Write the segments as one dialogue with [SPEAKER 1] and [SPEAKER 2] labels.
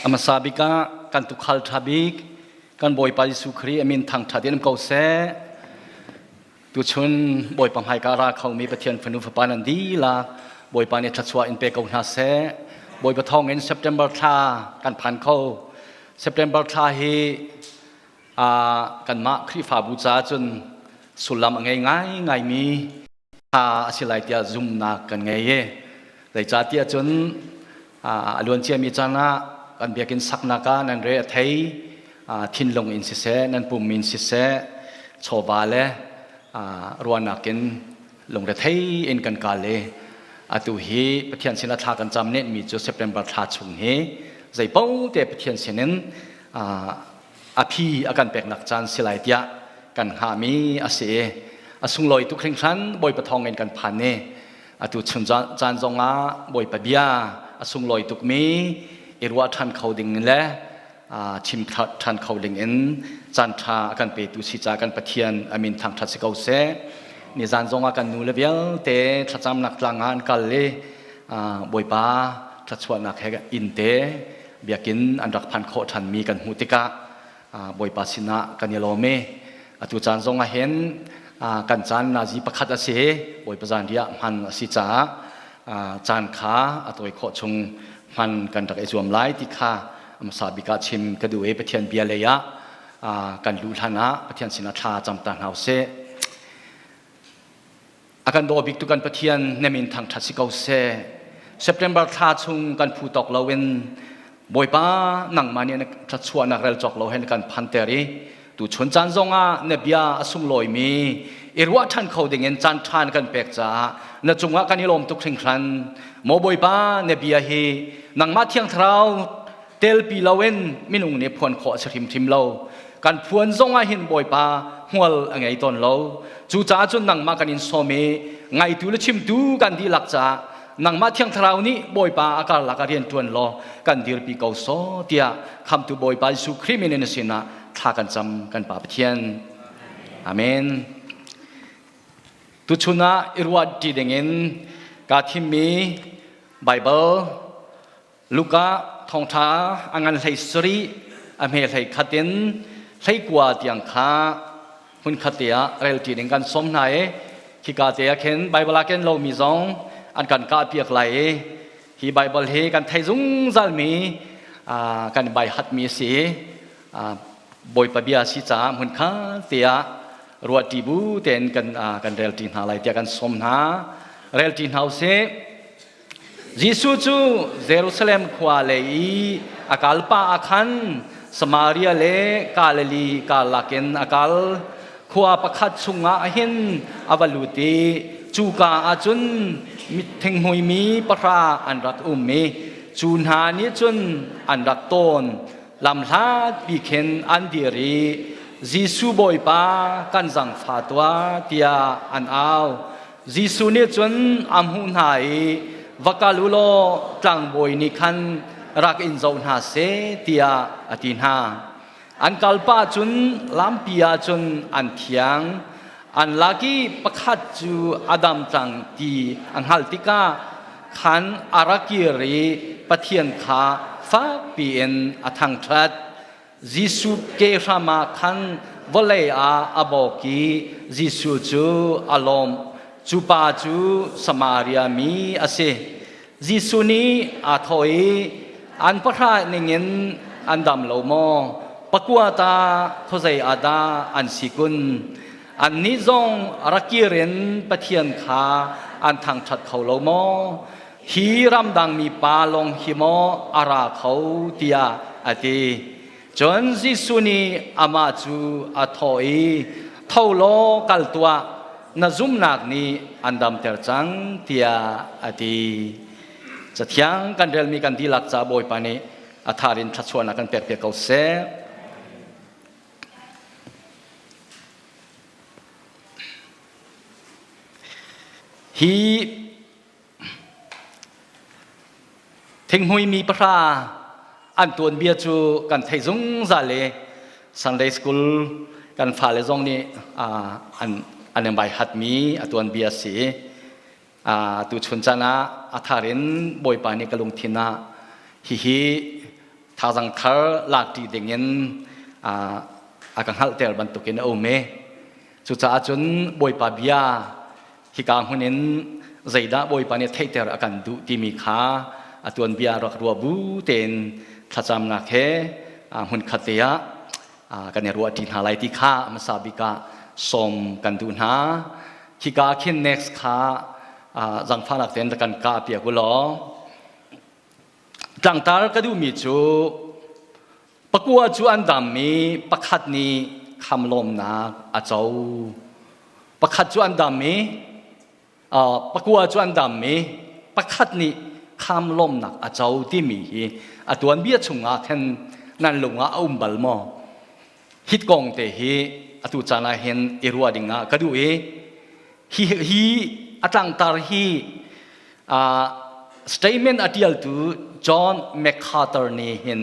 [SPEAKER 1] A hmasa bik ah kan tukhal ṭha bik kan Bawipa Jesuh Khrih a min thangṭhat in um ko seh. Tuchun Bawipa hmaika ra khomi Pathian fanu fapa nan dihlak Bawipa nih thluachuah in pe ko hna seh. Bawipa thawngin September thla kan phan kho. September thla hi kanmah Khrihfabu caah cun sullam a ngei ngaingaimi thla a si lai tiah zumhnak kan ngei i zeicahtiah cun a luanciami caan ah kan biakinn saknak ah nan re a thei thinlung in siseh nan pum in siseh chawva le ruahnak in lungrethei in kan kal i atu hi Pathian sinah thla kan cam nenmi cu September thla chung hi zeipaoh te Pathian sinin a phi a kan peknak caan si lai tiah kan hngahmi a si i a sunglawi tuk hringhran Bawipa thawng in kan phan i atu chun caan zong ah Bawipa bia a sunglawi tukmi i ruah ṭhan kho ding le chim ṭhan kho ding in caan ṭha a kan petu si ca kan Pathian a min thangṭhat si ko seh. Nizan zong ah kan nu le vialte thlacamnak tlang ah an kal i Bawipa thluachuahnak he inn te biakinn an rak phan khawh ṭhanmi kan hmuh tikah Bawipa sinah kan i lawm i atu caan zong ah hin kan caan nazi pakhat a si Bawipa zanriah hman a si caah caan kha a tawi khawh chung hman kan rak i zuam lai ti kha hmasa bik ah chim ka duh i Pathian bia lei ah kan luh hlan ah Pathian sinah thla cam ta hna usih. A kan daw bik tu kan Pathian na min thangṭhat si ko seh. September thla chung kan phu tawk loin Bawipa nangmah nih na thluachuahnak rel cawk lo he na kan phanter i tuchun caan zongah na bia a sunglawimi i ruah ṭhan kho dingin caan ṭha na kan pek caah na cungah kan i lawm tuk hringhran. Maw Bawipa na bia hi nangmah Thiang Thlarau telpi loin minung nih phuan khawh a si hrimhrim lo kan phuan zong ah hin bawipa hmual a ngei tawn lo cucaah cun nangmah kan in sawm i ngaitu le chimtu kan dihlak caah nangmah thiang thlarau nih bawipa a karlak ah rian ṭuan law kan dirpi ko sawh tiah khamtu bawipa Jesuh Khrih min in na sinah thla kan cam kan pa Pathian amen tuchun ah i ruah ṭi dingin kaa thimmi Bible Luka thawngṭha a ngan 17 a hme 11 in 19 tiang kha hmunkhat te ah relṭi ding kan sawm hna i khika te ah khin Baibal ah ken lomi zong an kan kahpiak lai i hi Baibal hi kan thei zungzalmi kan bai hatmi a si i Bawipa bia si caah hmunkhat te ah ruahṭi bu tein kan kan relṭi hna lai tiah kan sawm hna. Relṭi hna usih. Jesuh cu Jerusalem khua lei i a kal pah ah khan Samaria le Galilee karlak in a kal. Khua pakhat chungah hin a va lut i cuka ah cun mithinghmuimi pahra an rak um i cu hna nih cun an rak tawn. Lamhlatpi khin an dir i Jesuh Bawipa kan zangfa tuah tiah an au. Jesuh nih cun a hmuh hna i va kal u law tlangbawi nih khan rak in zoh hna seh tiah a ti hna. An kal pah cun lampi ah cun an thiang. An lak i pakhat cu a dam cang ti a hngalh tikah khan a ra kir i Pathian kha fakpi in a thangṭhat. Jesuh ke hram ah khan vawlei ah a bawk i Jesuh cu a lawmh. Cu pa cu Samaria mi a si. Jesuh nih aa thawh i, An pahra ningin an dam lo maw? Pakua ta khuazei ah dah an si kun? Annih zong ra kir in Pathian kha an thangṭhat kho lo maw? Hi ramdang mi pa lawng hi maw a ra kho tiah a ti. Cun Jesuh nih amah cu a thawh i, Tho law kal tuah, na zumhnak nih an damter cang tiah a ti. Cathiang kan relmi kan dihlak ca Bawipa nih a thar in thluachuahnak kan pekpiak ko seh. Hi Thinghmui mi pahra an tuanbia cu kan thei zungzal i Sunday school kan fale zong nih an an in baihatmi a tuanbia a si. Tuchun caan ah a thar in Bawipa nih ka lungthin ah hihi Thazang thar lakṭi dingin a ka hngalhter bantukin a um i cucaah cun Bawipa bia hika hmun in zeidah Bawipa nih theihter a kan duh timi kha a tuanbia rak ruah bu tein thlacamnak he hmunkhat te ah kan i ruahṭi hna lai ti kha hmasa bik ah sawm kan duh hna. Hika khin next kha zangfahnak tein kan kah piak u law Tlangtar ka duhmi cu pakua cu an dam i pakhat nih khamlawmnak a co. Pakhat cu an dam i pakua cu an dam i pakhat nih khamlawmnak a co timi hi a tuanbia chungah khan nan lung ah a um bal maw? Hit kong te hi atu caan ah hin i ruah ding ah ka duh i hi hi a tlangtar hi Statement a ṭialtu John MacArthur nih hin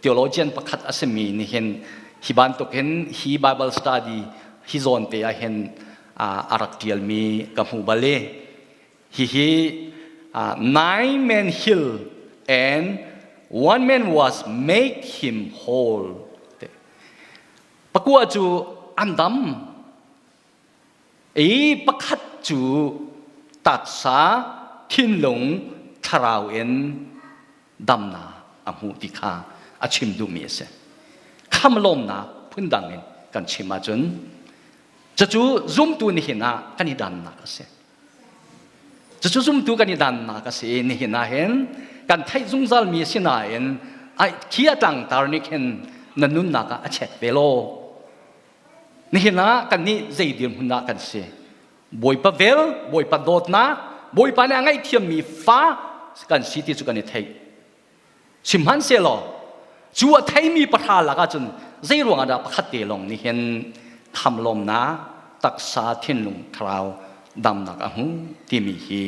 [SPEAKER 1] theologian pakhat a simi nih hin hi bantuk hin hi Bible study hi zawn te ah hin a rak ṭialmi ka hmu bal i hihi nine men heal and one man was make him whole. Pakua cu an dam I pakhat cu taksa, thinlung, thlarau in damnak a hmuh ti kha a chim duhmi a si. Khamlawmnak phundang in kan chim ahcun cucu zumtu nihin ah kan i dannak a si. Cucu zumtu kan i dannak a si i nihin ah hin kan theih zungzalmi a si nain khi a tlangtar nih khin na nunnak ah a chek ve law Nihin ah kannih zei dirhmun ah kan si? Bawipa vel, Bawipa dawtnak, Bawipa nih a ngaihthiammi fa kan si ti cu kan i theih. Sihmanhsehlaw cu a theimi pahra lakah cun zei ruangah dah pakhat te lawng nih hin khamlawmnak, taksa, thinlung, thlarau damnak a hmu timi hi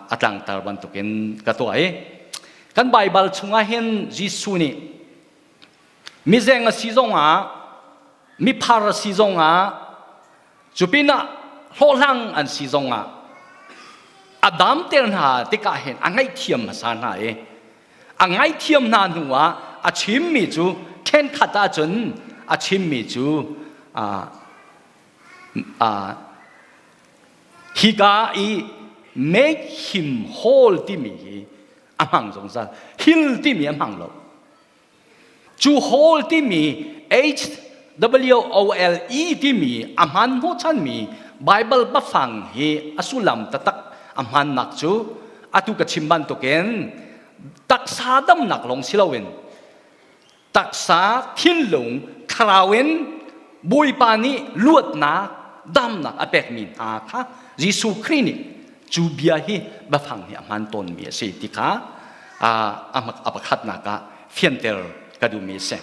[SPEAKER 1] a tlangtar bantukin ka tuah i kan Baibal chungah hin Jesuh nih Mizeng a si zongah, miphar a si zongah, cupinah hlawhhlang an si zongah, a damter hna tikah hin a ngaihthiam hmasa hna i a ngaihthiam hna hnuah a chimmi cu ṭhenkhat ahcun a chimmi cu hika i make him whole timi hi a hmang zungzal heal timi a hmang lo. Cu hawl timi H-W-O-L-E timi a hmaan hnawhchanmi Baibal biafang hi a sullam taktak a hmaannak cu atu ka chim bantukin taksa damnak lawng si loin taksa, thinlung, thlarau in Bawipa nih luatnak, damnak a pekmi hna kha Jesuh Khrih nih cu bia hi biafang hi a hmaan tawnmi a si ti kha a pakhatnak ah fianter ka duhmi a si.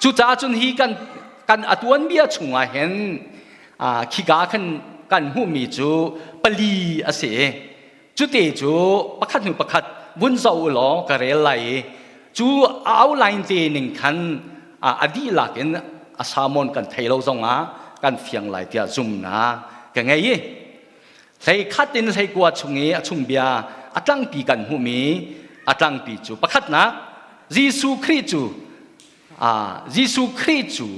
[SPEAKER 1] Cucaah cun hi kan kan a tuanbia chungah hin khika khan kan hmuhmi cu pali a si i cute cu pakhat hnu pakhat vun zoh u law ka rel lai i cu a outline te ning khan a dihlak in a sermon kan thei lo zongah kan fiang lai tiah zumnak ka ngei i Hlei khat in hlei kua chung i a chung bia a tlangpi kan hmuhmi a tlangpi cu pakhatnak Jesuh Khrih cu Jesuh Khrih cu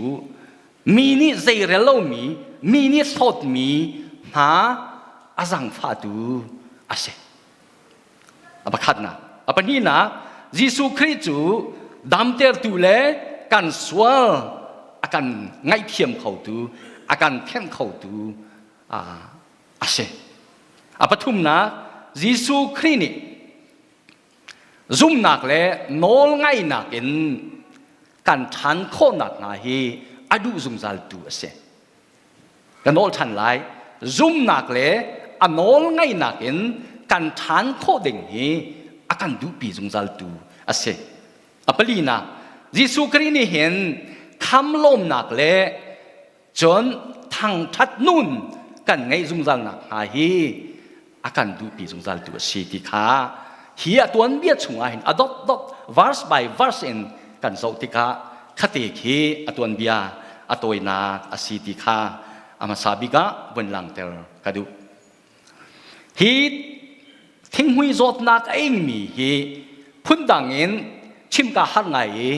[SPEAKER 1] mi nih zeirel lomi mi nih hlawtmi hna a zangfahtu a si. A pakhatnak. A pahnihnak Jesuh Khrih cu damtertu le kan sual a kan ngaihthiam khotu a kan thenh khotu a si. A pathumnak, Jesuh Khrih nih zumnak le nawlngaihnak in kan ṭhan khawhnak hnga hi a duh zungzaltu a si. Ka nawl ṭhan lai. Zumnak le a nawlngaihnak in kan ṭhan khawh ding hi a kan duhpi zungzaltu a si. A palinak, Jesuh Khrih nih hin khamlawmnak le Cun thangṭhat nun kan ngeih zungzal nakhnga hi a kan duhpi zungzaltu a si ti kha hi a tuanbia chungah hin a dotdot verse by verse in kan zoh tikah khate khi a tuanbia a tawinak a si ti kha a hmasa bik ah vun langhter ka duh. Hi thinghmui zawtnak a ingmi hi phundang in Chim ka har ngai i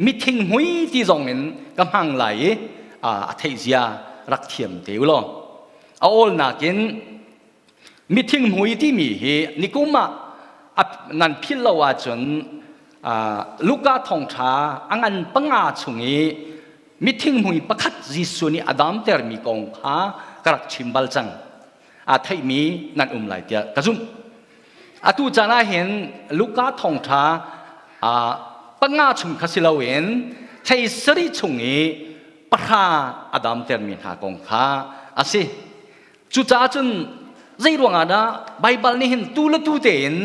[SPEAKER 1] mithing hmui ti zong in ka hmang lai i a theih zia rak thiam te u law. A awlnak in mithing hmui timi hi nikum ah nan philh lo ahcun Luka thawngṭha a ngan panga chung i mithing hmui pakhat Jesuh nih a damtermi kong kha ka rak chim bal cang. Aa theihmi nan um lai tiah ka zumh. Atu caan ah hin Luka thawngṭha panga chung kha si loin thei sarih chung i pahra a damtermi hna kong kha a si. Cucaah cun zei ruangah dah Baibal nih hin tu le tu tein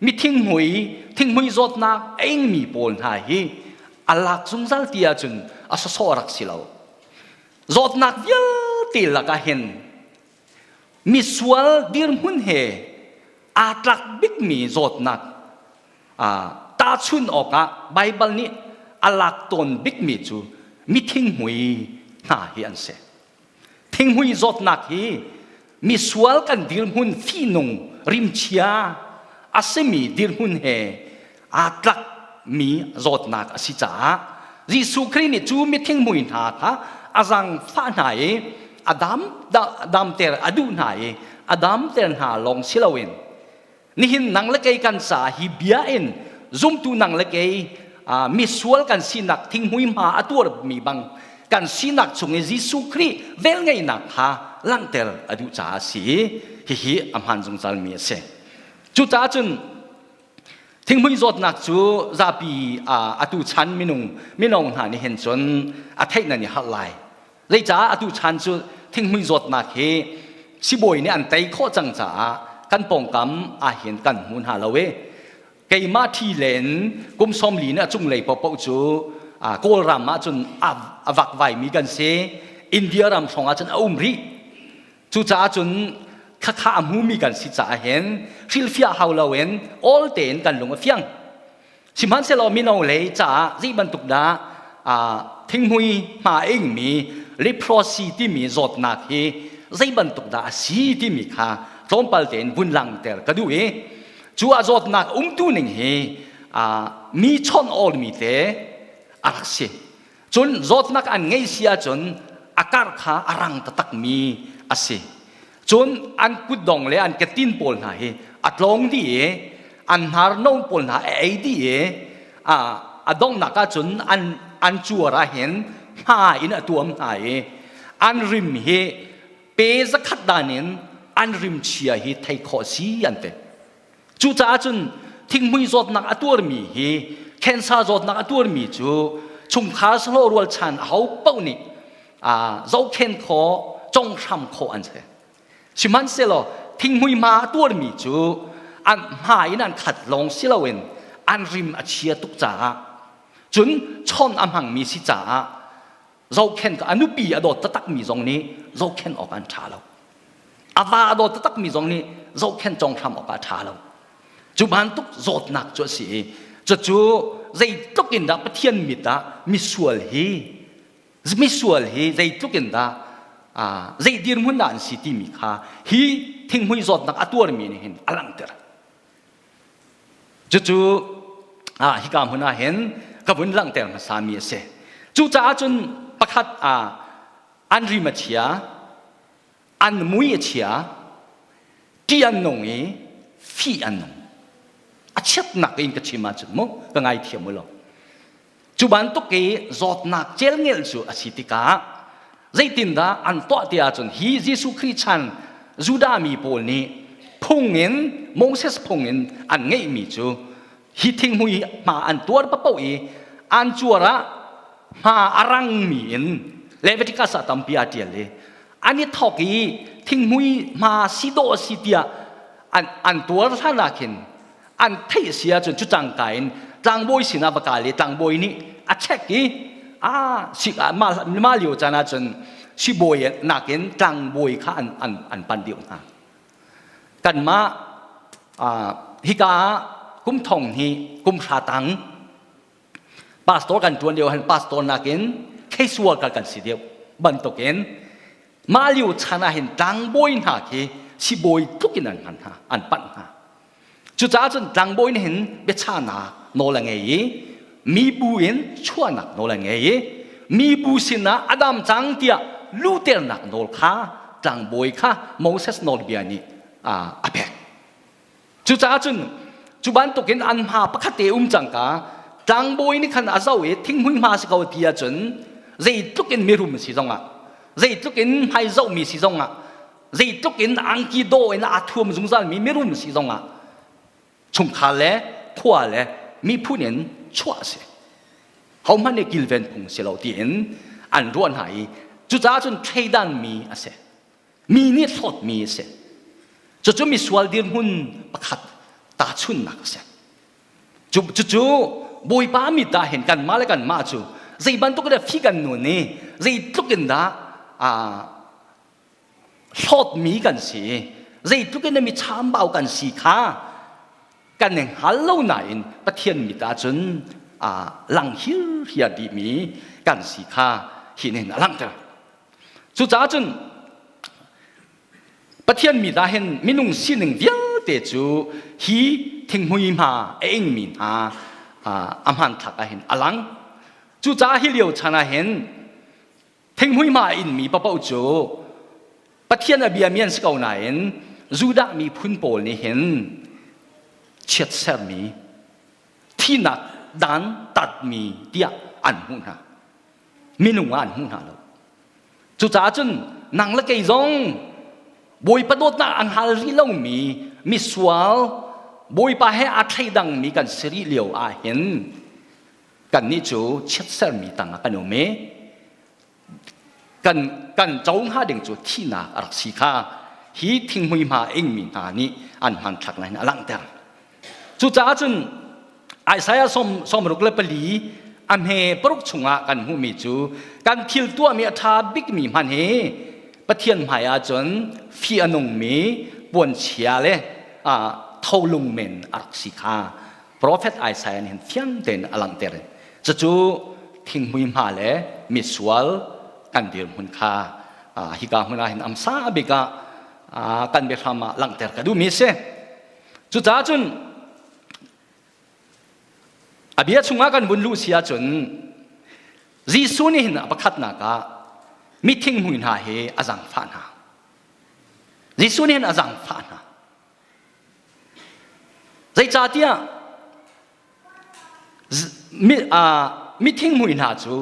[SPEAKER 1] mi thinghmui, thinghmui zawtnak a ingmi pawl hna hi a lak zungzal ti ahcun a sawsawh rak si lo. Zawtnak vialte lakah hin misual dirhmun he aa tlak bikmi zawtnak tahchun awkah Baibal nih a lak tawn bikmi cu mithinghmui hna hi an si. Thinghmui zawtnak hi misual kan dirhmun fihnung rimchia a simi dirhmun he aa tlakmi zawtnak a si caah Jesuh Khrih nih cu mithinghmui hna kha a zaangfah hna i a dam damter a duh hna i a damter hna lawng si loin Nihin nang le kei kan ca hi bia in zumtu nang le kei misual kan sinak thinghmui hma a tuarmi bang kan sinak chung i Jesuh Khrih velngeihnak kha langhter a duh caah a si i hihi a hmaan zungzalmi a si. Cucaah cun thinghmui zawtnak cu zapi atu chan minung mino hna nih hin cun a theih nan i harh lai. Zeicah atu chan cu thinghmui zawtnak hi sibawi nih an tei khawh cang caah kan pawngkam ahhin kan hmu hna lo i keimah thi len kum 40 nih a cunglei paohpaoh cu Kawlram ah cun a vakvaimi kan si. India ram hrawng ah cun a um rih. Cucaah cun khakha a hmumi kan si caah hin hrilhfiah hau loin awl tein kan lung a fiang. Sihmanhsehlaw mino lei caah zei bantuk dah thinghmui hma a ingmi leprosy timi zawtnak hi zei bantuk dah a si timi kha tlawmpal tein vun langhter ka duh i cu a zawtnak umtu ning hi mi chawnh awlmi te a rak si. Cun zawtnak an ngei si ahcun a karh kha a rang taktakmi a si. Cun an kutdong le an ketin pawl hna hi a tlawng dih i an hnarno pawl hna a ei dih i a donghnak ahcun an an cuar ah hin hma in a tuam hna i an rim hi pe zakhat dan in an rim chia hi thei khawh si an ti. Cucaah cun thinghmui zawtnak a tuarmi hi cancer zawtnak a tuarmi cu chungkhar sahlawh rualchan aho paoh nih zohkhen khawh conghram khawh an si. Sihmanhsehlaw thinghmui hma a tuarmi cu an hma in an khat lawng si loin an rim a chia tuk caah cun chon a hmangmi si caah zohkhen a nupi a dawt taktakmi zong nih zohkhen awk an ṭha lo. A va a dawt taktakmi zong nih zohkhen conghram awk a ṭha lo. Cu bantuk zawtnak cu a si i cucu zeitluk in dah Pathian mit ah misual hi misual hi zeitluk in dah zei dirhmun dah an si timi kha hi thinghmui zawtnak a tuarmi nih hin a langhter. Cucu hika hmun ah hin ka vun langhter hmasami a si. Cucaah cun pakhat an rim a chia, an mui a chia, ṭih an nung i fih an nung. A chiatnak in ka chim ahcun mu ka ngaithiam u law. Cu bantuk i zawtnak celngel cu a si tikah zeitindah an tuah ti ahcun hi Jesuh Khrih chan Judah mi pawl nih phung in Moses phung in an ngeihmi cu hi thinghmui hma an tuar paoh i an cuar ah hma a rangmi in Leviticus ah tampi aa ṭial i an i thawk i thinghmui hma si dawh a si tiah an, an tuar hlan ah khin an theih si ahcun cu cangka in tlangbawi sinah va kal i tlangbawi nih a check i a si mah mah lio caan ahcun sibawi nakin tlangbawi kha an an an pan deuh hna kanmah hika ah kum thong hi kum hra tang pastor kan tuan lio han pastor nakin case worker kan si deuh bantukin mah lio chan ah hin tlangbawi hna khi sibawi tluk in an hman hna an panh hna Cucaah cun tlangbawi nih hin biachahnak nawl a ngei i Mibu in chuahnak nawl an ngei i mibu sinah a dam cang tiah luhternak nawl kha tlangbawi kha Moses nawlbia nih a pek. Cucaah cun cu bantukin an hma pakhat te um cangka tlangbawi nih khan a zoh i thinghmui hma si ko ti ahcun zeitluk in mirum si zongah zeitluk in hmai zohmi si zongah zeitluk in angki dawh in aa thuam zungzalmi mirum si zongah chungkhar le khua le miphun in chuah a si. Hohmanh nih kilven phung si lo tiin an ruah hna i cucaah cun thleidanmi a si. Mi nih hlawtmi a si. Cucu misual dirhmun pakhat tahchunhnak a si. Cucu Bawipa mit ah hin kanmah le kanmah cu zei bantuk in fi kan nun i zeitluk in dah hlawtmi kan si i zeitluk in mi chambau kan si kha kan i hngal lo nain Pathian mit ah cun lang hirhiar dihmi kan si kha hi nih a langhter. Cucaah cun Pathian mi dah hin minung sining vialte cu hi thinghmui hma a ingmi hna a hmanthlak ah hin a lang. Cucaah hi lio chan ah hin thinghmui hma a inmi paoh cu Pathian a biami an si ko nain Judah miphun pawl nih hin chiatsermi thinak dan tatmi tiah an hmuh hna. Minung ah an hmuh hna lo. Cucaah cun nang le kei zong Bawipa dawtnak an hal rih lomi misual Bawipa he aa thleidangmi kan si rih lio ah hin kannih cu chiatsermi tangah kan um i kan kan co hnga ding cu thihnak a rak si kha hi thinghmui hma ingmi hna nih an hmanthlak na hin a langhter. Cucaah cun Isaiah 64 a hme paruk chungah kan hmuhmi cu kan thil tuahmi a ṭha bikmi hmanh hi Pathian hmai ahcun fih a nungmi puanchia le tholung men a rak si kha profet Isaiah nih hin fiang tein a langhter. Cucu thinghmui hma le misual kan dirhmun kha hika hmun ah hin amsa bik ah kan biahram ah langhter ka duhmi a si. Cucaah cun a bia chungah kan vun luh si ahcun Jesuh nih hin a pakhatnak ah mithing mui hna hi a zaangfah hna. Jesuh nih hin a zaangfah hna. Zeicahtiah mithing mui hna cu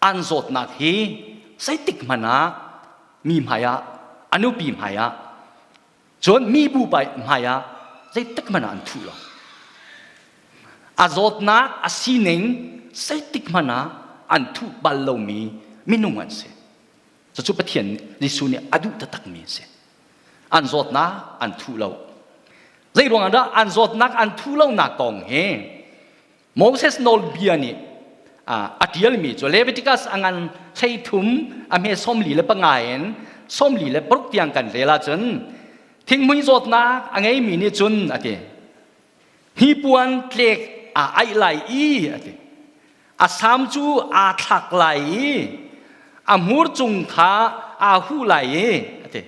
[SPEAKER 1] an zawtnak hi zeitik hmanh ah mi hmaiah a nupi hmaiah Cun mibu hmai ah zeitik hmanh ah an thuh lo. A zawtnak a sining zeitik hmanh ah an thuh bal lomi minung an si. Cucu Pathian Jesuh nih a duh taktakmi a si. An zawtnak an thuh lo. Zei ruangah dah an zawtnak an thuh lonak kong hi Moses nawlbia nih a ṭialmi cu Leviticus a ngan 33 a hme 45 in 46 tiang kan rel ahcun thinghmui zawtnak a ngeimi nih cun a ti hnipuan tlek aa aih lai i a ti a sam cu aa thlak lai i a hmur cung kha aa huh lai i a ti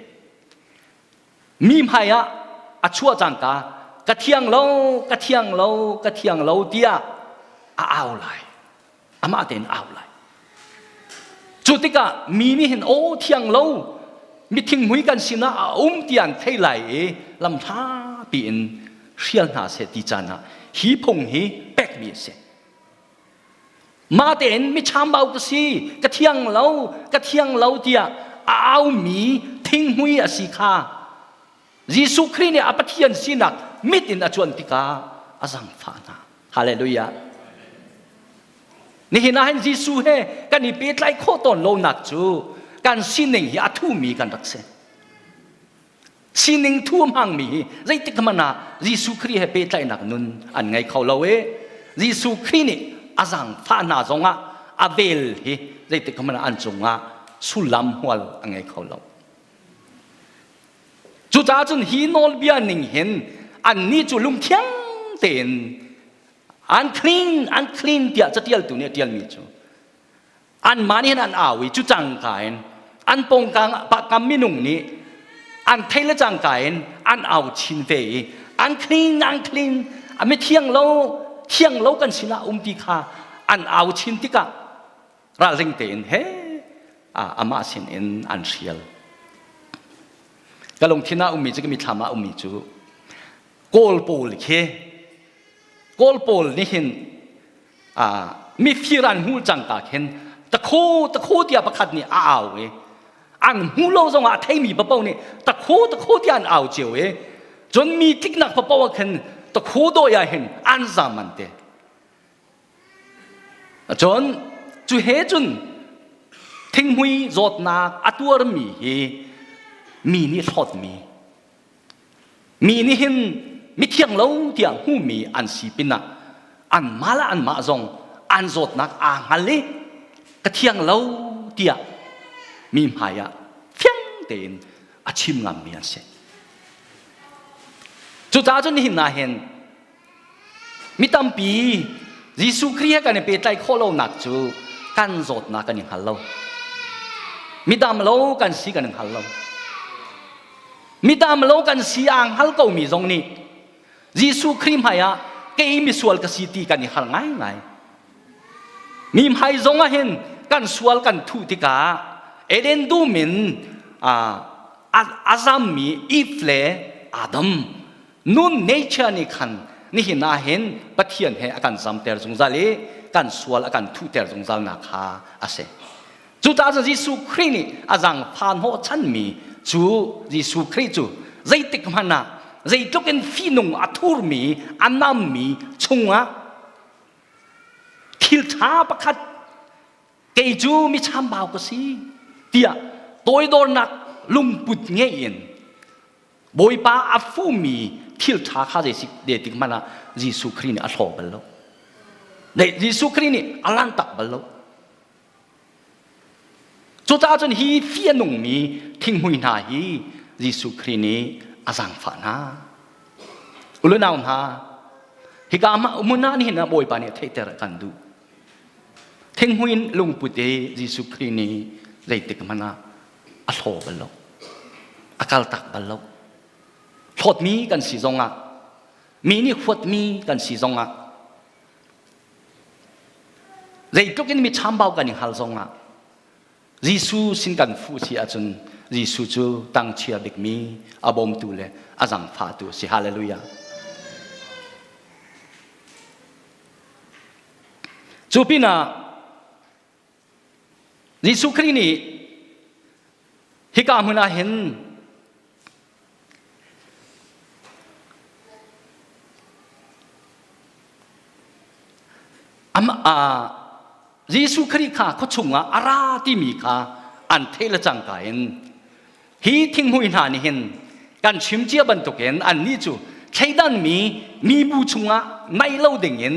[SPEAKER 1] Mi hmai ah a chuah cangka ka thiang lo, ka thiang lo, ka thiang lo tiah a au lai. Amah tein a au lai. Cu tikah mi nih hin aw thiang lo, mithinghmui kan sinah a um ti an thei lai i lamhla piin hrial hna seh ti caan ah hi phung hi pekmi a si. Mah tein mi chambau ka si, ka thiang lo, ka thiang lo tiah a aumi thinghmui a si kha Jesuh Khrih nih a Pathian sinak mit in a cuan tikah a zangfah hna. Hallelujah. Nihin ah hin Jesuh he kan i pehtlaih khawh tawn lonak cu kan sining hi a thumi kan rak si. Sining thu hmangmi hi zeitik hmanh ah Jesuh Khrih he pehtlaihnak nun an ngei kho lo i Jesuh Khrih nih a zaangfah hna zongah a vel hi zeitik hmanh ah an cungah sullam hmual a ngei kho lo. Cucaah cun hi nawlbia ning hin annih cu lungthiang tein unclean unclean tiah catialtu nih a ṭialmi cu anmah nih hin an au i cu cangka in an pawngkang kam minung nih an thei le cangka in an au chin ve i an clean an clean a mithiang lo. thiang lo kan sinah um ti kha an au chin tikah ralring tein he amah sin in an hrial. Ka lungthin ah ummi cu ka mithlam ah ummi cu Kawl pawl khi Kawl pawl nih hin mifir an hmuh cangka khin takho takho tiah pakhat nih a au i an hmu lo zongah a theimi papoh nih takho takho tiah an au cio i cun mi tliknak papoh ah khin takho dawi ah hin an zam an ti. Cun cu he cun thinghmui zawtnak a tuarmi hi mi nih hlawtmi mi nih hin mithiang lo tiah hmuhmi an si pinah anmah le anmah zong an zawtnak aa hngal i ka thiang lo tiah mi hmai ah fiang tein a chim ngammi an si. Cucaah cun nihin ah hin Mi tampi Jesuh Khrih he kan i pehtlaih khawh lonak cu kan zawtnak kan i hngal lo. Midam lo kan si kan i hngal lo. Midam lo kan si aa hngal komi zong nih Jesuh Khrih hmai ah kei misual ka si ti kan i harh ngaingai. Mi hmai zong ah hin kan sual kan thuh tikah Eden dum in a zammi Eve le Adam Nun nature nih khan nihin ah hin Pathian he a kan zamter zungzal i kan sual a kan thuhter zungzal nak kha a si. Cucaah cun Jesuh Khrih nih a zaangfah hnawhchanmi cu Jesuh Khrih cu zeitik hmanh ah zeitluk in fihnung a thurmi a nammi chungah thil ṭha pakhat kei cu mi chambau ka si tiah toidornak lungput ngei in Bawipa a fumi thil ṭha kha zei tik hmanh ah Jesuh Khrih nih a hlaw bal lo. Jesuh Khrih nih a lantak bal lo. Cucaah cun hi fi a nungmi thinghmui hna hi Jesuh Khrih nih a zaangfah hna. Ulunau hna, hika hmun ah nihin ah Bawipa nih a theihter a kan duh. Thinghmui lungput i Jesuh Khrih nih zeitik hmanh ah a hlaw bal lo a kaltak bal lo hlawtmi kan si zongah mi nih huatmi kan si zongah zeitluk in mi chambau kan i hngal zongah Jesuh sin kan fuh si ahcun Jesuh cu tangchia bikmi a bawmtu le a zangfahtu a si hallelujah cu pinah Jesuh Khrih nih hika hmun ah hin Jesuh Khrih kha khuachung ah a ra timi kha an theih le cangka in hi thinghmui hna nih hin kan chim cia bantukin annih cu thleidanmi mibu chungah naih lo dingin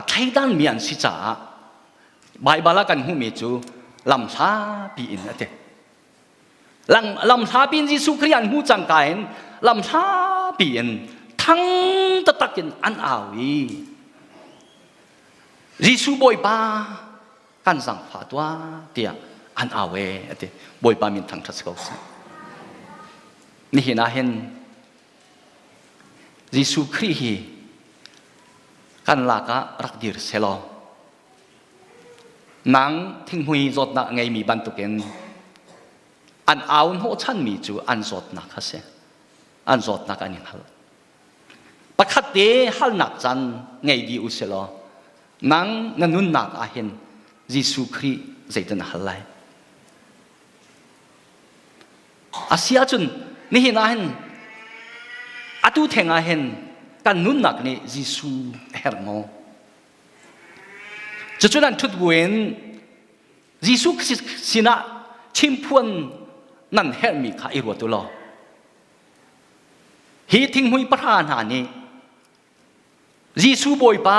[SPEAKER 1] thleidanmi an si caah Baibal ah kan hmuhmi cu lamhlapi in a ti. Lamhlapi in Jesuh Khrih an hmuh cangka in lamhlapi in thang taktak in an au i Jesuh Bawipa kan zangfah tuah tiah an au e a ti. Bawipa min thangṭhat si ko seh. Nihin ah hin Jesuh Khrih hi kan lak ah rak dir selaw nang thinghmui zawtnak ngeimi bantukin an au hnawhchanmi cu an zawtnak kha si an zawtnak an i hngal pakhat te halnak caan ngei dih u silaw nang na nunnak ah hin Jesuh Khrih zeitin na hal lai A si ahcun nihin ah hin atu theng ah hin kan nunnak nih Jesuh a herh maw? Cucu nan ṭhut buin Jesuh sinah chimphuan nan herhmi kha i ruat u law hi thinghmui pahra hna nih Jesuh Bawipa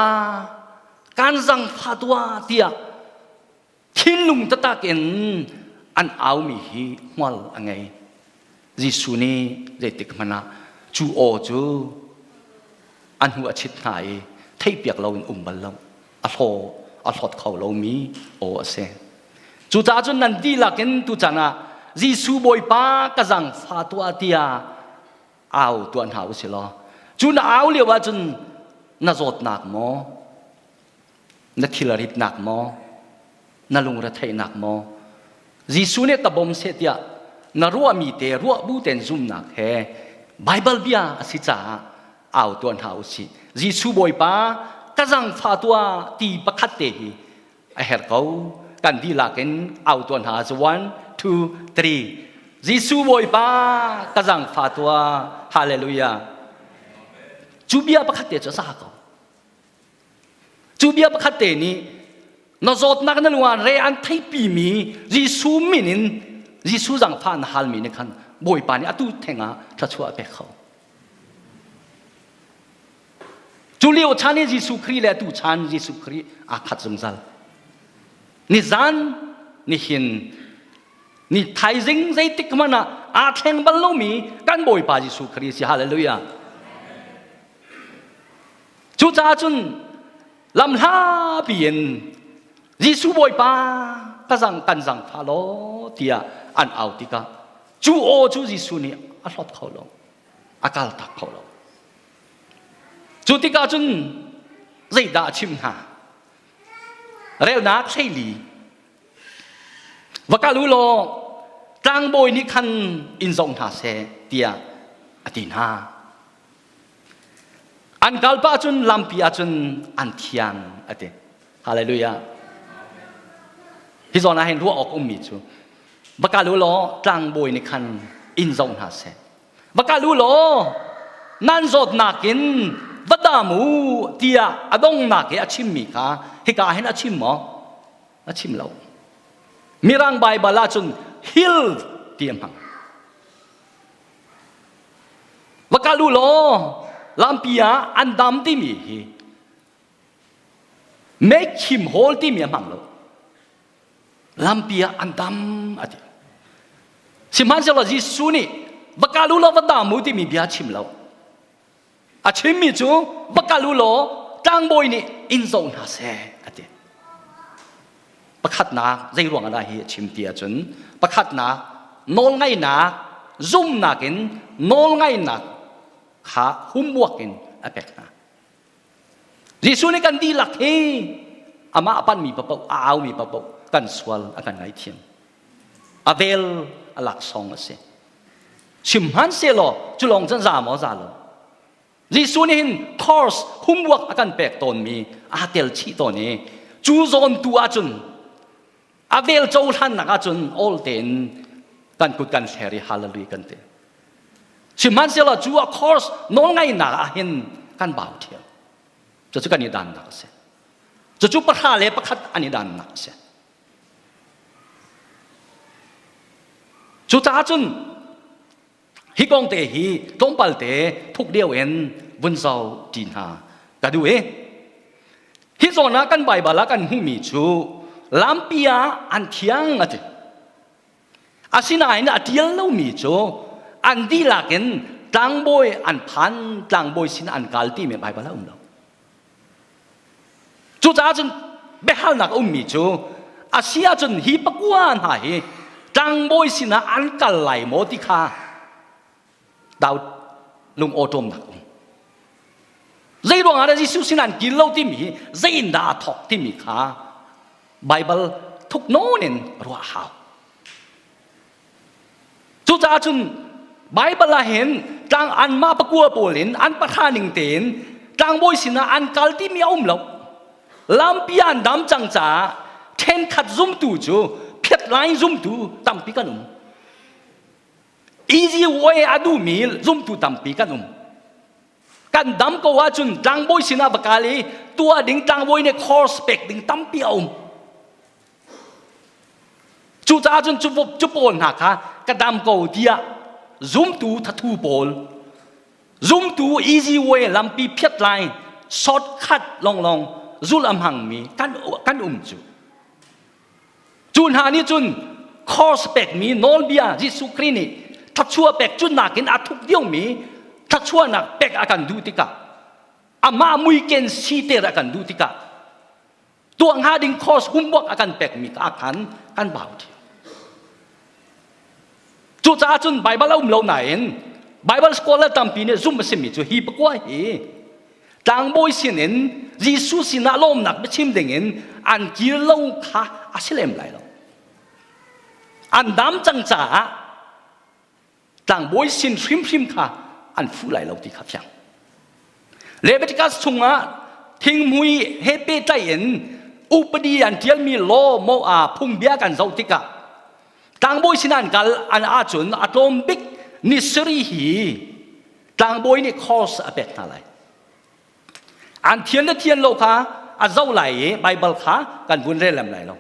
[SPEAKER 1] kan zangfah tuah tiah Thinlung taktak in an aumi hi hmual a ngei. Jesuh nih zeitik hmanh ah cu aw cu a hnu a chit hna i theihpiak loin um bal lo. A hlaw a hlawt kho lomi aw a si. Cucaah cun nan dihlak in tuchan ah Jesuh Bawipa ka zaangfa tuah tiah au tuah hna u si law cu na au lio ahcun. Na zawtnak maw? Na thil ritnak maw? Na lungretheihnak maw? Jesuh nih ka bawm seh tiah na ruahmi te ruah bu tein zumnak he Baibal bia a si caah au tuah hna u sih. Jesuh Bawipa ka zangfah tuah ti pakhat te hi a herh ko. Kan dihlak in au tuah hna cu one, two, three. Jesuh Bawipa ka zangfah tuah. Hallelujah. Cu bia pakhat te cu a za ko. Cu bia pakhat te nih na zawtnak na lung ah re an theipimi Jesuh min in Jesuh zangfah na halmi nih khan Bawipa nih atu theng ah thluachuah a pek kho. Cu lio chan i Jesuh Khrih le atu chan Jesuh Khrih aa khat zungzal. Nizan nihin ni thaizing zeitik hmanh ah aa thleng bal lomi kan Bawipa Jesuh Khrih si hallelujah. Cucaah cun lamhlapi in Jesuh Bawipa ka zang kan zangfah law tiah an au tikah cu aw cu Jesuh nih a hlawt kho lo a kaltak kho lo. Cu tikah cun zeidah a chim hna? Relnak 14 Va kal u law tlangbawi nih khan in zoh hna seh tiah a ti hna. An kal pah cun lampi ah cun an thiang a ti. Hallelujah. Hi zawn ah hin ruah awk ummi cu va kal u law tlangbawi nih khan in zoh hna seh. Va kal u law nan zawtnak in va dam u tiah a dongnak i a chimmi kha hika hin a chim maw? A chim lo. Mirang Baibal ahcun healed ti a hmang. Va kal u law lampi ah an dam timi hi make him whole timi a hmang lo. Lampi ah an dam a ti. Sihmanhsehlaw Jesuh nih va kal u law va dam u timi bia a chim lo. A chimmi cu va kal u law tlangbawi nih in zoh hna seh a ti. Pakhatnak zei ruang ah dah hi a chim ti ahcun pakhatnak nawlngaihnak zumnak in nawlngaihnak kha humbuak in a pek hna. Jesuh nih kan dihlak hi amah a panmi paoh a aumi paoh kan sual a kan ngaihthiam. A vel a laksawng a si. Sihmanhsehlaw cu lawng cun za maw za lo. Jesuh nih hin course homework a kan pek tawnmi aa tel chih tawn i cu zawn tu ahcun a vel cohlannak ahcun awl tein kan kut kan hler i hallelujah kan ti. Sihmanhsehlaw cu a course nawlngaihnak ah hin kan bau ṭhiam. Cucu kan i dannak a si. Cucu pahra le pakhat an i dannak a si. Cucaah cun hi kong te hi tlawmpal te thuk deuh in vun zoh ṭi hna ka duh i hi zawn ah kan Baibal ah kan hmuhmi cu lampi ah an thiang a ti. Asinain a ṭial lomi cu an dihlak in tlangbawi an phan tlangbawi sin an kal timi Baibal ah um lo. Cucaah cun biahalnak a ummi cu a si ahcun hi pakua hna hi tlangbawi sinah an kal lai maw ti kha Daud lung awṭawmnak um. Zei ruangah dah Jesuh sinah an kil lo timi hi zei in dah aa thawk timi kha Baibal thuk nawn in ruah a hau. Cucaah cun Baibal ah hin tlang anmah pakua pawl in an pahra ning tein tlangbawi sinah an kal timi a um lo. Lampi an dam cang caah ṭhenkhat zumtu cu phiat lai zumtu tampi kan um. Easy way a duhmi zumtu tampi kan um. Kan dam ko ahcun tlangbawi sinah va kal i tuah ding tlangbawi nih course pek ding tampi a um. Cucaah cun cu pawl hna kha ka dam ko tiah zumtu thathu pawl zumtu easy way lampi phiat lai shortcut longlong zul a hmangmi kan kan um cu cu hna nih cun course pekmi nawlbia Jesuh Khrih nih thluachuah pek cu nakin a thuk diomi thluachuahnak pek a kan duh tikah amah muiken siter a kan duh tikah tuah hnga ding course homework a kan pekmi ka khan kan bau ṭhiam. Cucaah cun Baibal a um lo nain Baibal scholar tampi nih zumh a simi cu hi pakua hi Tlangbawi sinin Jesuh sinah lawmnak biachim dingin an kir lo kha a si lem lai lo. An dam cang caah tlangbawi sin hrimhrim kha an fuh lai lo ti kha fiang. Leviticus chungah thinghmui he pehtlaih in upadi an ṭialmi law mo a phungbia kan zoh tikah tlangbawi sin an kal an ahcun a tlawm bik ni sarih hi tlangbawi nih course a pek hna lai. An thian le thian lo kha a zoh lai i Bible kha kan vun rel lem lai lo.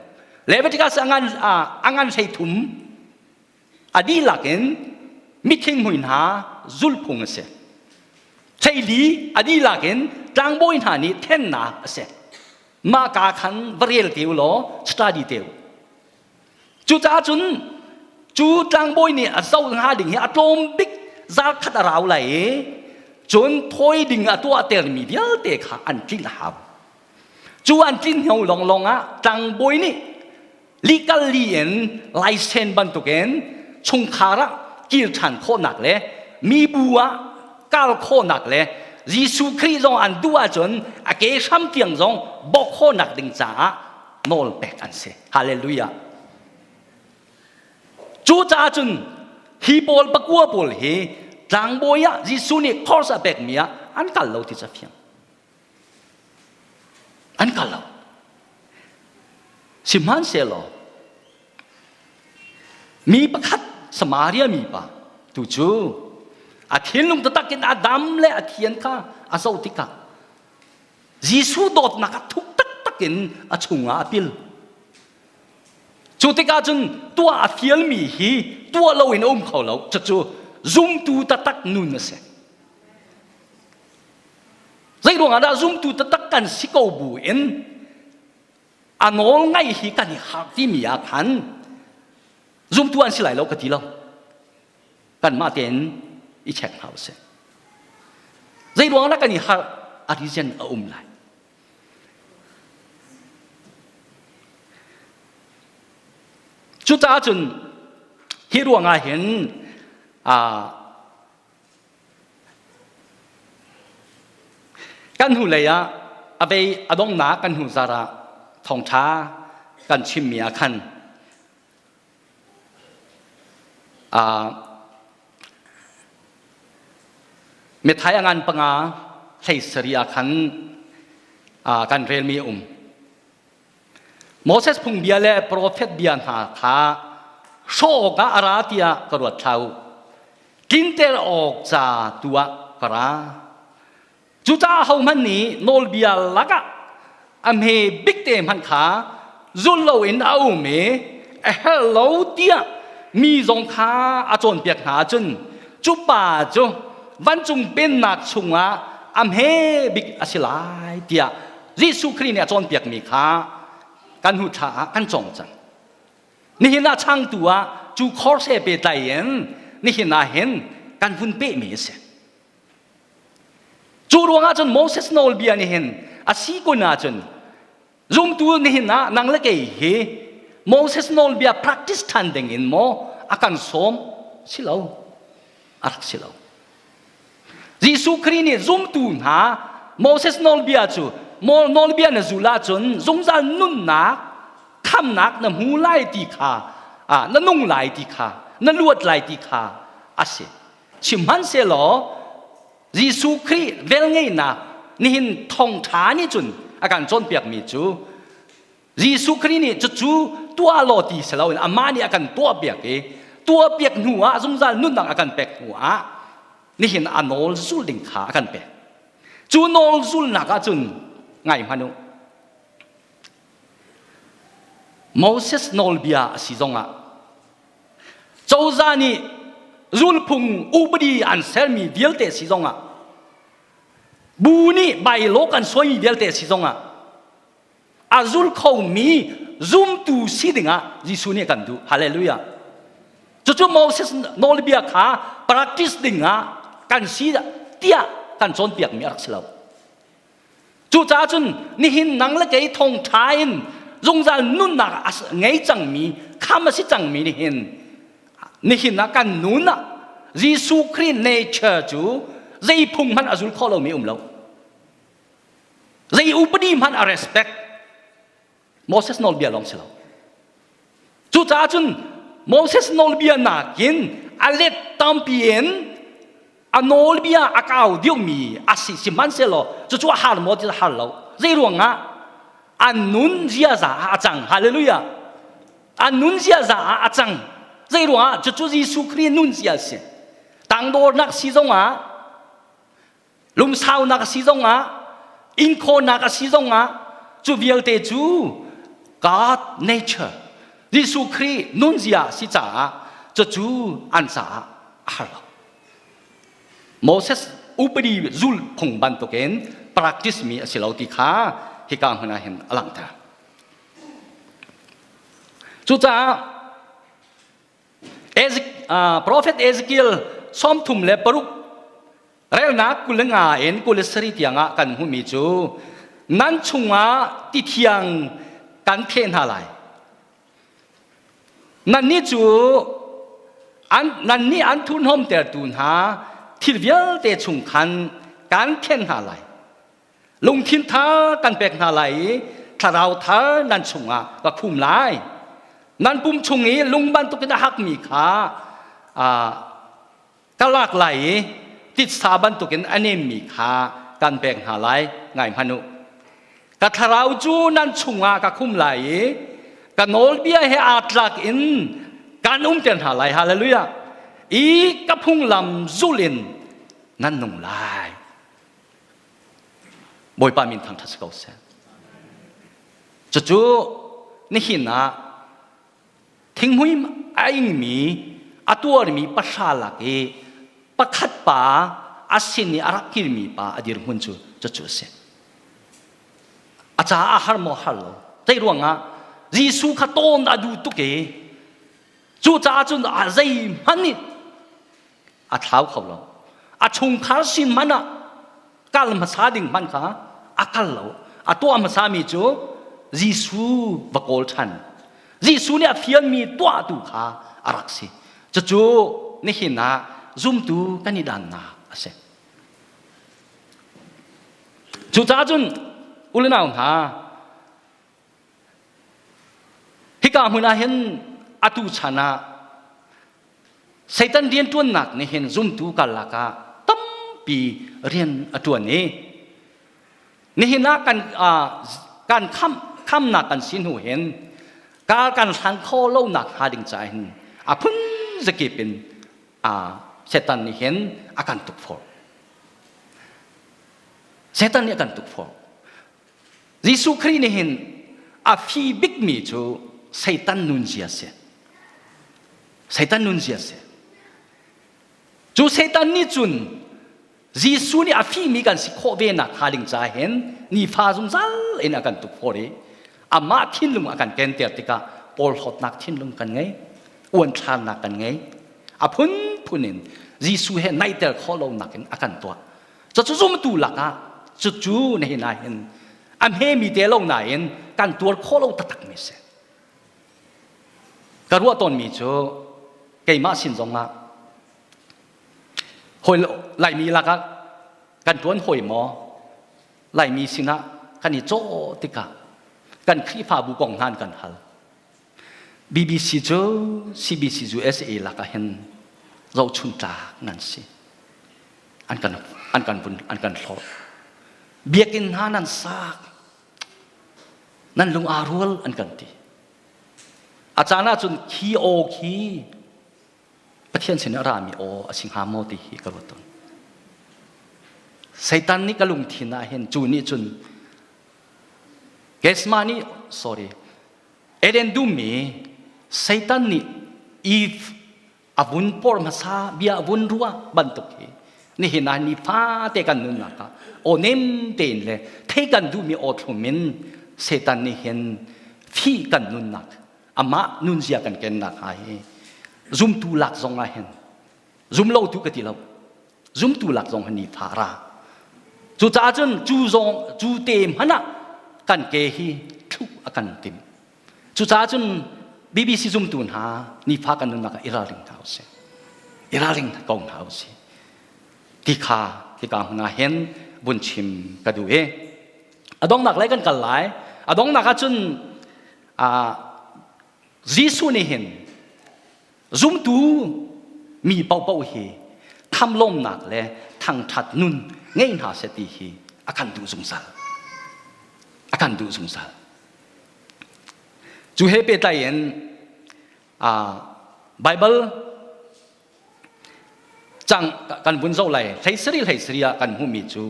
[SPEAKER 1] Leviticus a ngan a ngan 13 a dihlak in mitthing mui hna zulphung a si. Theili a dihlak in tlangbawi hna nih thennak a si. Mah ka khan va rel te u law study te u. Cucaah cun cu tlangbawi nih a zoh hnga ding hi a tlawm bik zarkhat a rau lai i cun thawi ding a tuahtermi vialte kha an tlinh a hau. Cu an tlin hnu lawnglawng ah tlangbawi nih likal li in laisen bantukin chungkhar ah kir ṭhan khawhnak le mibu ah kal khawhnak le Jesuh Khrih zong an duh ahcun a ke hram tiang zong bawk khawhnak ding caah nawl pek an si. Hallelujah. Cucaah cun hi pawl pakua pawl hi tlangbawi ah Jesuh nih course a pekmi ah an kal lo ti ca fiang. An kal lo. Sihmanhsehlaw mi pakhat Samaria mi pa tu cu a thinlung taktak in a dam le a thian kha a zoh tikah Jesuh dawtnak a thuk taktak in a chungah a pil. Cu tikah cun tuah a fialmi hi tuah loin a um kho lo. Cucu zumtu taktak nun a si. Zei ruangah dah zumtu taktak kan si ko bu in a nawl ngaih hi kan i harh timi ah khan zumtu an si lai lo ka ti lo. Kanmah tein i check hna usih. Zei ruangah dah kan i harh a reason a um lai. Cucaah cun hi ruangah hin Kan hnulei ah a vei a donghnak kan hnu zar ah thawngṭha kan chimmi ah khan Mithai a ngan panga hlei sarih ah khan kan relmi a um. Moses phungbia le profet bia hna kha hrawh awkah a ra tiah ka ruat hlah u. Tlinter awk ca tu ah ka ra. Cucaah ahohmanh nih nawlbia lakah a hme bik te hmanh kha zul loin a um i a herh lo tiah mi zong kha a cawnpiak hna ahcun cu pa cu vancung pennak chungah a hme bik a si lai tiah Jesuh Khrih nih a cawnpiakmi kha kan hnu thla ah kan cawng cang. Nihin ah changtu ah cu course he pehtlai in nihin ah hin kan hun pehmi a si. Cu ruangah cun Moses nawlbia nih hin a si kun ahcun zumtu nihin ah nang le kei hi Moses nawlbia practice ṭhan ding in maw a kan sawm si lo a rak si lo. Jesuh Khrih nih zumtu hna Moses nawlbia cu nawlbia na zul ahcun zungzal nunnak khamnak na hmu lai ti kha na nung lai ti kha na luat lai ti kha a si. Sihmanhsehlaw Jesuh Khrih velngeihnak nihin thawngṭha nih cun a kan cawnpiakmi cu Jesuh Khrih nih cucu tuah law ti si loin amah nih a kan tuahpiak i tuahpiak hnu ah zungzal nunnak a kan pek hnu ah nihin a nawl zul ding kha a kan pek. Cu nawl zulnak ahcun ngai hmanh u. Moses nawlbia a si zongah cozah nih zulphung upadi an sermi vialte si zongah bu nih bylaw kan suaimi vialte si zongah a zul khomi zumtu si dingah Jesuh nih a kan duh. Hallelujah. Cucu Moses nawlbia kha practice dingah kan si tiah kan cawnpiakmi a rak si lo. Cucaah cun nihin nang le kei thawngṭha in zungzal nunnak a ngei cangmi kham a si cangmi nihin nihin ah kan nun ah Jesuh Khrih nature cu zei phung hmanh a zul khawh lomi um lo. Zei upadi hmanh a respect. Moses nawlbia lawng si lo. Cucaah cun Moses nawlbia nakin a let tampi in a nawlbia a kau deuhmi a si sihmanhsehlaw cucu a har maw ti a har lo. Zei ruangah an nun ziaza ah a cang. Hallelujah. An nun ziaza ah a cang. Zei ruangah cucu Jesuh Khrih nun zia a si. Tangdornak si zongah lungsaunak a si zongah inkhawhnak a si zongah cu vialte cu God nature Jesuh Khrih nunzia a si caah cucu an caah a har lo. Moses upadi zul phung bantukin practice mi a si lo ti kha hika hmun ah hin a langhter. Cucaah Prophet Ezekiel 36 relnak 25 in 27 tiangah kan hmuhmi cu nan chungah ti thiang kan theh hna lai. Nannih cu an, nannih an thurhnawmtertu hna thil vialte chung khan kan thianh hna lai. Lungthin thar kan pek hna lai i thlarau thar nan chungah ka khum lai. Nan pum chung i lung bantukin a hakmi kha ka lak lai i titsa bantukin a nemmi kha kan pek hna lai. Ngai hmanh u. Ka thlarau cu nan chungah ka khum lai i ka nawlbia he aa tlak in kan umter hna lai. Hallelujah. I ka phunglam zul in nan nung lai. Bawipa min thangṭhat si ko seh. Cucu nihin ah thinghmui a ingmi a tuarmi pahra lak i pakhat pa a sin i a rak kirmi pa a dirhmun cu cucu a si. A caah a har maw har lo. Zei ruangah Jesuh kha tawn a duh tuk i cucaah cun a zeihmanh nih a thlau kho lo a chungkhar sin hmanh ah kal hmasa ding hmanh kha a kal lo a tuah hmasa mi cu Jesuh va kawl ṭhan Jesuh nih a fialmi tuahtu kha a rak si cucu nihin ah zumtu kan i dannak a si cucaah cun ulenau hna Hika hmun ah hin atu chan ah Satan rianṭuannak nih hin zumtu karlak ah tampi rian a ṭuan i nihin ah kan kan khamh khamnak kan si hnu hin kar kan hlan kho lonak hnga ding caah hin a phun zakip in Satan nih hin a kan tukforh. Satan nih a kan tukforh. Jesuh Khrih nih hin a fi bikmi cu Satan nunzia a si. Satan nunzia a si. Cu Satan nih cun Jesuh nih a fimi kan si khawh ve nak hnga ding ca hin nifa zungzal in a kan tukforh i amah thinlung a kan kenter tikah porhlawtnak thinlung kan ngei, uanthlarnak kan ngei. A phunphun in Jesuh he naihter khawh lonak in a kan tuah. Cucu zumtu lakah cucu nihin ah hin a hmemi te lo nain kan tuar khawh lo taktak mi si. Ka ruah tawnmi cu keimah sin zongah hawi Laimi lakah kan ṭuan hawi maw Laimi sinah kan i cawh tikah kan Khrihfabu kong hna an kan hal. BBC cu CBC USA lakah hin zohchun tlak nan si. An kan an kan vun an kan hlawt. Biakinn hna nan sak. Nan lung aa rual an kan ti. A caan ahcun khi aw khi Pathian sin a rami aw a si hnga maw ti hi ka ruat tawn. Satan nih ka lungthin ah hin cu nih cun Gesma nih sorry Eden dummi Satan nih Eve a vun por hmasa bia a vun ruah bantuk hi nihin ah ni fate kan nunnak ah aw nem tein le thei kan duhmi aw thlum in Satan nih hin fi kan nunnak amah nunzia kan kennak ha hi zumtu lak zong ah hin zum lo tu ka ti lo zumtu lak zong hi ni fa ra cucaah cun cu zong cu te hmanh ah kan ke hi thluk a kan tim cucaah cun BBC zumtu hna nifa kan nunnak ah i ralring hna usih i ralring ko hna usih ti kha hika hmun ah hin vun chim ka duh i. A donghnak lei kan kal lai. A donghnak ahcun Jesuh nih hin zumtu mi paohpaoh hi thamlawmnak le thangṭhat nun ngei hna seh ti hi a kan duh zungzal. A kan duh zungzal. Cu he pehtlai in Bible cang kan vun zoh lai hlei sarih hlei sarih ah kan hmuhmi cu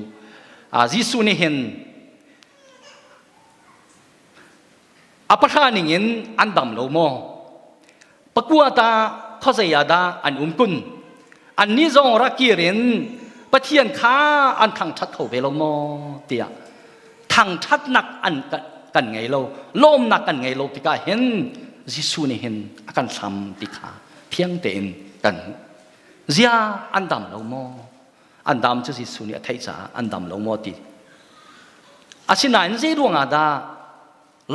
[SPEAKER 1] Jesuh nih hin a pahra ning in an dam lo maw pakua ta khuazei ah dah an um kun annih zong rak kir in Pathian kha an thangṭhat kho ve lo maw tiah thangṭhatnak an kan ngei lo lawmnak kan ngei lo tikah hin Jesuh nih hin a kan hlam ti kha thiang tein kan hmuh zia an dam lo maw an dam cu Jesuh nih a theih caah an dam lo maw ti asinain zei ruangah dah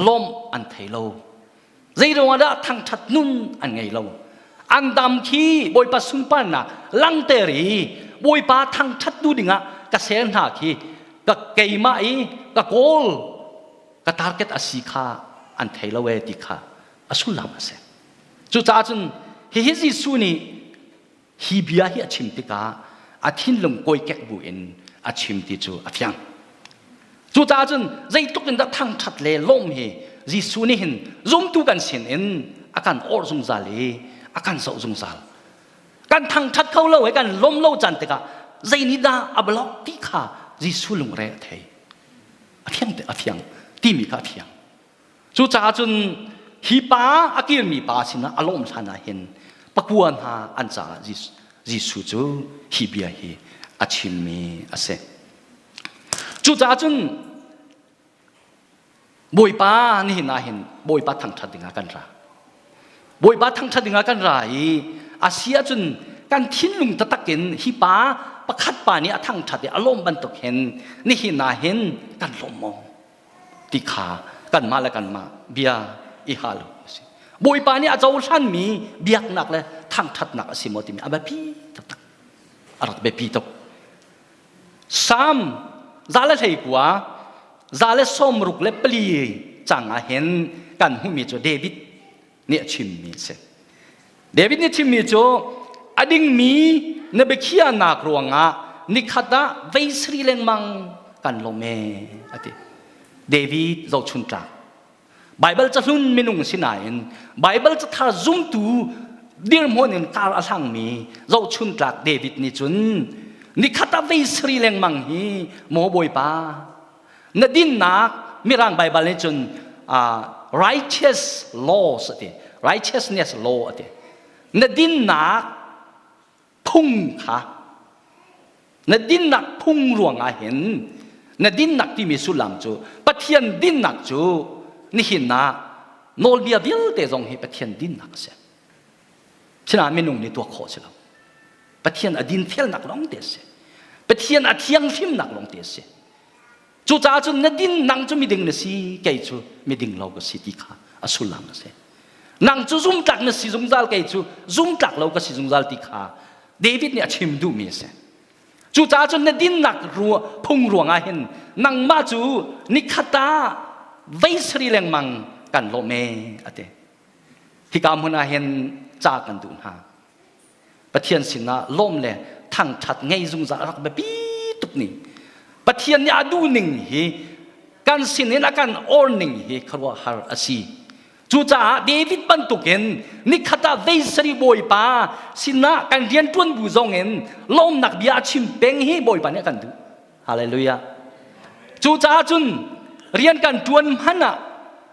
[SPEAKER 1] lawmh an thei lo zei ruangah dah thangṭhat nun an ngei lo an dam khi Bawipa sunparnak langter i Bawipa thangṭhat tu dingah ka ser hna khi ka keimah i ka kawl ka target a si kha an thei lo e ti kha a sullam a si cucaah cun hihi Jesuh nih hi bia hi a chim tikah a thinlung kawikek bu in a chim ti cu a fiang cucaah cun zeitluk in dah thangṭhat le lawm hi Jesuh nih hin zumtu kan sin in a kan orh zungzal i a kan zoh zungzal kan thangṭhat kho lo i kan lawm lo caan tikah zei nih dah a block ti kha Jesuh lungre a thei a fiang a fiang timi kha a fiang Cucaah cun hi pa a kirmi pa sinah a lawm hlan ah hin pakua hna an caah Jesuh cu hi bia hi a chimmi a si. Cucaah cun Bawipa nihin ah hin Bawipa thangṭhat dingah kan ra. Bawipa thangṭhat dingah kan ra i a si ahcun kan thinlung taktak in hi pa pakhat pa nih a thangṭhat i a lawm bantuk hin nihin ah hin kan lawm maw? Ti kha kanmah le kanmah bia i hal a si. Bawipa nih a cohlanmi biaknak le thangṭhatnak a si maw timi a biapi taktak. A rak biapi tuk. Salm 119 164 cang ah hin kan hmuhmi cu David nih a chimmi a si. David nih chimmi cu a dingmi na biakhiahnak ruangah nikhat ah vei sari lengmang kan lawm e a ti. David zohchun tlak. Baibal cahlun minung si nain Baibal cathar zumtu dirhmun in kar a hlangmi zohchun tlak David nih cun nikhat ah vei sari lengmang hi maw Bawipa na dinnak mirang Baibal nih cun uh, righteous laws a ti righteousness law a ti na dinnak phung kha na dinnak phung ruangah hin na dinnak timi sullam cu Pathian dinnak cu nihin ah nawlbia vialte zong hi Pathian dinnak a si Sinain minung nih tuak khawh si lo Pathian a dinfelnak lawng te a si Pathian a thianghlimnak lawng te a si Cucaah cun na din nang cu miding na si kei cu miding lo ka si ti kha a sullam a si. Nang cu zumtlak na si zungzal kei cu zumtlak lo ka si zungzal ti kha David nih a chim duhmi a si. Cucaah cun na dinnak phung ruangah hin nangmah cu nikhat ah vei sari lengmang kan lawm e a ti. Hika hmun ah hin ca kan duh hna. Pathian sinah lawm le thangṭhat ngei zungzal a rak biapi tuk ni. Pathian nih a duh ning hi kan sinin a kan or ning hi khuaruahhar a si. Cucaah David bantukin nikhat ah vei sari Bawipa sinah kan rianṭuan bu zong in lawmnak bia a chim peng hi Bawipa nih a kan duh. Hallelujah. Cucaah cun rian kan ṭuan hmanh ah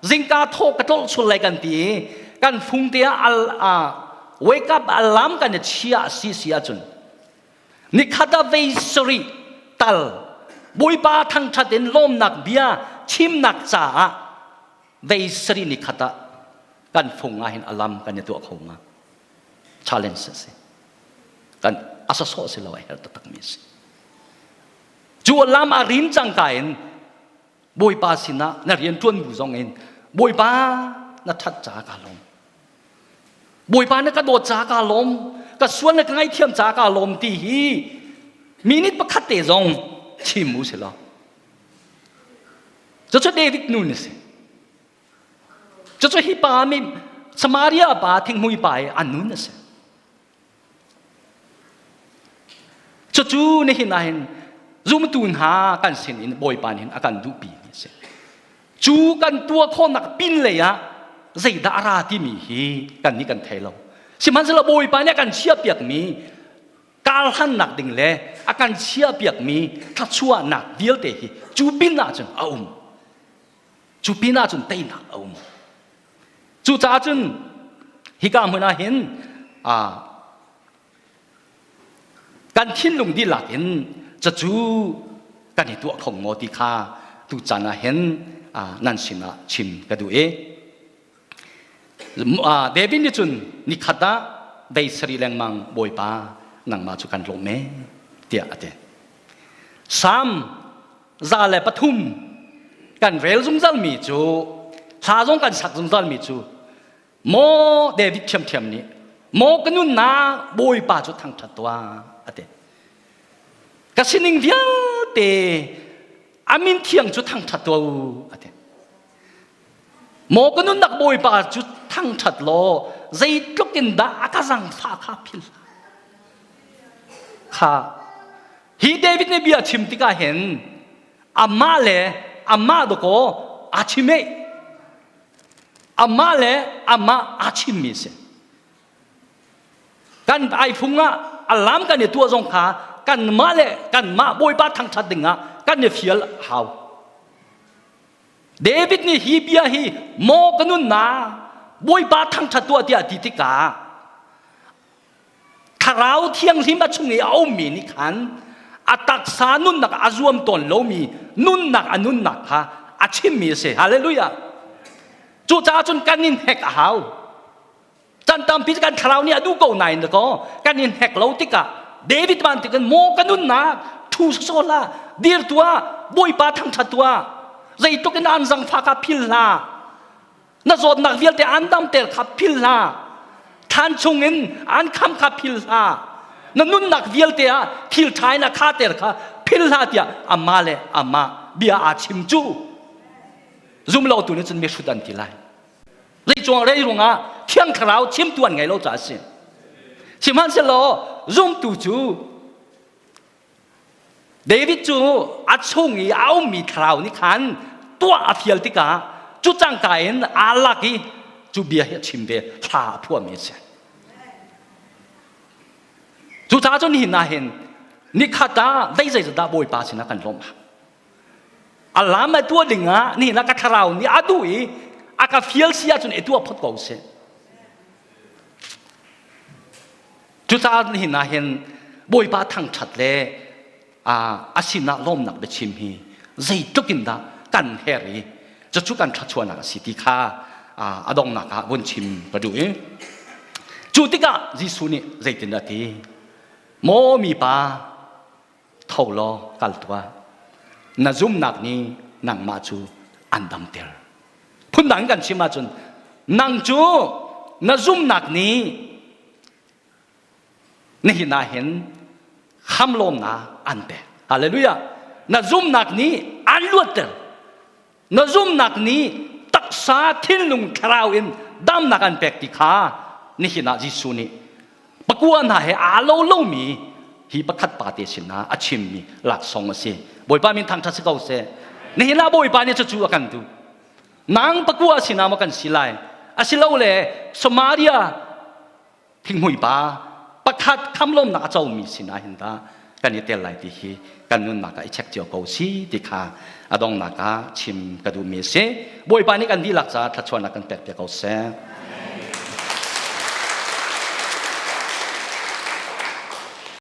[SPEAKER 1] zingka thawh ka tlolh chul lai kan ti i kan fung te ah al ah wake up alarm kan i chia si si ahcun nikhat ah vei sarih tal Bawipa thangṭhat in lawmnak bia chimnak caah vei sarih nikhat ah kan fung ah hin alarm kan i tuah kho ma challenge a si kan a sawsawh si lo a herh taktakmi a si cu lam a rin cangka in bawipa sinah na rian ṭuan bu zong in bawipa na ṭhat ca ka lawm bawipa na ka dawt ca ka lawm ka sual na ka ngaihthiam ca ka lawm ti hi minute pakhat te zong chim u si law. Cucu David nun a si. Cucu hi pa mi Samaria pa thinghmui pa i an nun a si. Cucu nihin ah hin zumtu hna kan sin in Bawipa nih hin a kan duhpi mi a si. Cu kan tuah khawhnak pin lei ah zeidah a ra timi hi kan nih kan thei lo. Sihmanhsehlaw Bawipa nih a kan chiahpiakmi karhlannak ding le a kan chiahpiakmi thluachuahnak vialte hi cu pin ahcun a um. Cu pin ahcun teinak a um. Cucaah cun hika hmun ah hin kan thinlung dihlak in cacu kan i tuah kho maw ti kha tu caan ah hin nan sinah chim ka duh i David nih cun nikhat ah dei sari lengmang Bawipa nangmah cu kan lawm e tiah a ti. Salm 103 kan rel zungzalmi cu hla zong kan sak zungzalmi cu Maw David ṭhiamṭhiam nih maw ka nunnak Bawipa cu thangṭhat tuah a ti. Ka sining vialte a min thiang cu thangṭhat tuah u a ti. Maw ka nunnak Bawipa cu thangṭhat law zeitluk in dah a ka zangfah kha philh hlah. Kha hi David nih bia chim tikah hin amah le amah dakaw aa chim eh. Amah le amah aa chimmi a si. Kan aifung ah alam kan i tuah zong kha kanmah le kanmah Bawipa thangṭhat dingah kan i fial hau. David nih hi bia hi maw ka nunnak Bawipa thangṭhat tuah tiah ti tikah Thlarau Thianghlim a chung i a ummi nih khan a taksa nunnak a zuam tawn lomi nunnak a nunnak kha a chimmi a si. Hallelujah. Cucaah cun kan in hek a hau. Can tampi kan thlarau nih a duh ko nain kaw kan in hek lo tikah David bantukin maw ka nunnak thu sawsawh hlah dir tuah Bawipa thangṭhat tuah zeitluk in an zangfah kha phil hlah Na zawtnak vialte an damter kha phil hlah. Thlan chungin an kham kha phil hlah. Na nunnak vialte ah thil ṭha in a khater kha phil hlah tiah amah le amah bia aa chim cu. Zum lo tu nih cun mihrut an ti lai. Zeicuang rei ruangah Thiang Thlarau chimtu an ngei lo caah a si. Sihmanhsehlaw zumtu cu David cu a chung i a ummi thlarau nih khan tuah a fial tikah cu cangka in aa lak i cu bia hi a chim ve thla a phuahmi a si. Cucaah cun nihin ah hin nikhat ah zei zeizat dah Bawipa sinah kan lawmh a lam a tuah ding ah nihin ah ka thlarau nih a duh i a ka fial si ahcun i tuah phot ko sih. Cucaah nihin ah hin Bawipa thangṭhat le a sinah lawmnak biachim hi zeitluk in dah kan herh i cucu kan thluachuahnak a si ti kha a donghnak ah vun chim ka duh i cu tikah Jesuh nih zeitin a ti maw mipa tho law kal tuah na zumnak nih nangmah cu an damter phundang kan chim ahcun nang cu na zumnak nih nihin ah hin khamlawmnak an pek hallelujah na zumnak nih an luatter na zumnak nih taksa thinlung thlarau in damnak an pek ti kha nihin ah Jesuh nih pakua hna he aa lo lomi hi pakhat pa te sinah a chimmi laksawng a si Bawipa min thangṭhat si ko seh nihin ah Bawipa nih cucu a kan duh nang pakua sinah maw kan si lai asilole Samaria thinghmui pa pakhat khamlawmnak a comi sinah hin dah kan i tel lai ti hi kan nunnak ah i check cio ko si ti kha a donghnak ah chim ka duhmi a si Bawipa nih kan dihlak caah thluachuahnak kan pek piak ko seh.